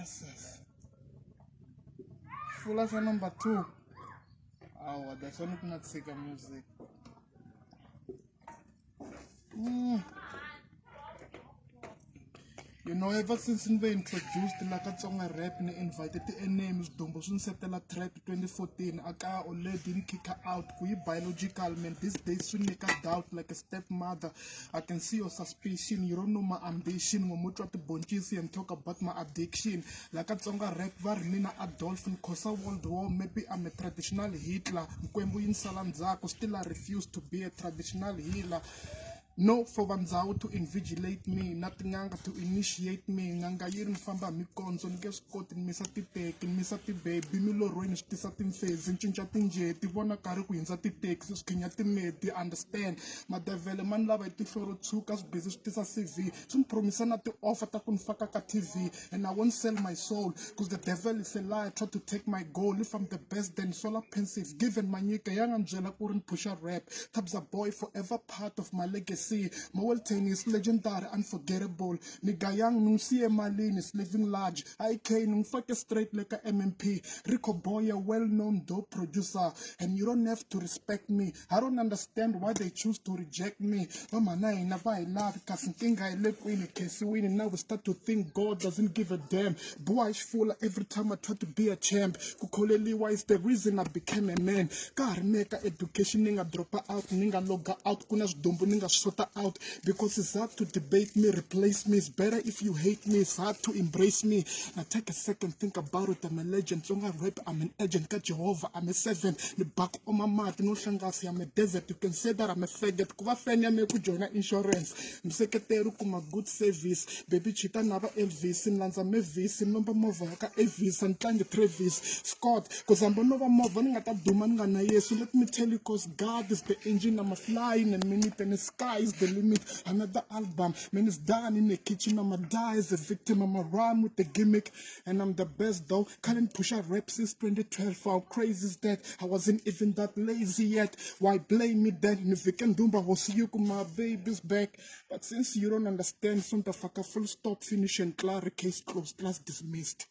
Yes. Fula xa number 2. Awa, that's one ku nga tshika music. You know, ever since ni ve introduced la ka Tsonga rap ni invited ti-enemy swidumbu swi ni setela trap 2014 a kaya already ni kick out ku yi biological man these days swi nyika doubt like a step mother. I can see your suspicion, you don't know my ambition. Ngomu twa tiboncisi and talk about my addiction. La ka Tsonga rap va ri mina Adolf ni khosa world war, maybe I'm a traditional Hitler. Nkwembu yi ni sala ndzhaku, still I refuse to be a traditional healer. No for vandzhawu to invigilate me na tin'anga to initiate me. N'anga yi ri ni famba hi mikondzo ni nge swi koti ni misa titeki ni misa tibebi milorhweni swi tisa timfezi ni cinca tinjeti vona karhi ku hindza titaxi swi khinya timedi understand madevhele ma ni lava hi tihlo ro tshuka swi busy swi tisa CV swi ni promisa na ti-offer ta ku ni faka ka TV and I won't sell my soul cause the devil is a liar, try to take my goal. If I'm the best, then solar pensive given manyika ya nga ni byela ku ri ni phusha rap. Thabza boy forever part of my legacy. Mowel tennis legendary unforgettable. Nigga young ni n'wi siye malini is living large. IK ni n'wi fake straight le ka MMP. Rico boy a well known dope producer and you don't have to respect me. I don't understand why they choose to reject me. Va mhana hina va hi lavi kasi nkingha yi le kwini khensiwini. Now we start to think God doesn't give a damn. Buwa hi xifula every time I try to be a champ. Ku kholeliwa is the reason I became a man. Ka ha ri meka education ni nga dropa out ni nga loga out ku na swidumbu ni nga swi sota out because it's hard to debate me, replace me. It's better if you hate me, it's hard to embrace me. Now take a second, think about it. I'm a legend. Tsonga rap, I'm an agent ka Jehovah. I'm a servant. Ni bak oma mati no hlangasi. I'm a desert. You can say that I'm a faggot. Ku va fan ya me ku joina insurance. Mseketeri kuma good service. Baby chita na va Elvis. Ni landza Mavis. Ni lomba movha ya ka Avis. Ni tlangi Travis Scott. Cause hambi no va movha ni nga ta duma ni nga na Yesu. Let me tell you, cause God is the engine. I'm a fly in a minute and the sky is the limit. Another album, man, it's done in the kitchen. I'ma die as a victim. I'ma rhyme with the gimmick and I'm the best though. Can't push a rap since 2012. How crazy is that? I wasn't even that lazy yet. Why blame me then? Nivikendumba was you, my baby's back. But since you don't understand, some the fucker full stop, finish and clear, case closed, class dismissed.